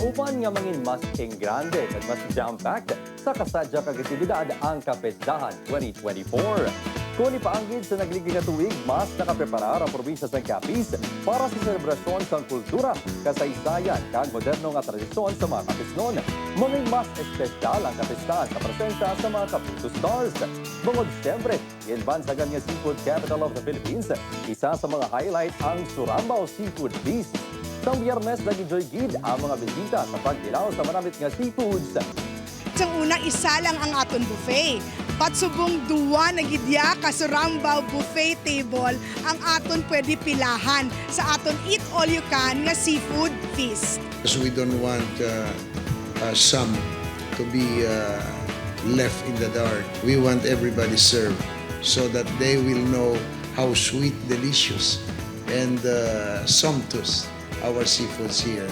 Kauban nga mangin mas engrande kag mas jam-packed sa kasadya kag aktibidad ang Kapesdahan 2024. Kung ipaanggid sa nagligid nga tuig, mas nakapreparar ang probinsya sa Capiz para sa selebrasyon sang kultura, kasaysayan kag moderno nga tradisyon sa mga Kapisnon. Mangin mas espesyal ang kapistahan sa presensya sa mga Kapuso Stars. Bungod siyempre, ginbansagan nga seafood capital of the Philippines, isa sa mga highlight ang Surambao Seafood Feast. Sa Biyernes, nag-enjoy gid ang mga bisita sa pagdilaw sa manamit nga seafoods. Sa una, isa lang ang aton buffet. Patsubong duwa na gidya ka Surambao buffet table ang aton pwede pilahan sa aton eat all you can nga seafood feast. Because we don't want some to be left in the dark. We want everybody served so that they will know how sweet, delicious, and sumptuous our seafoods here.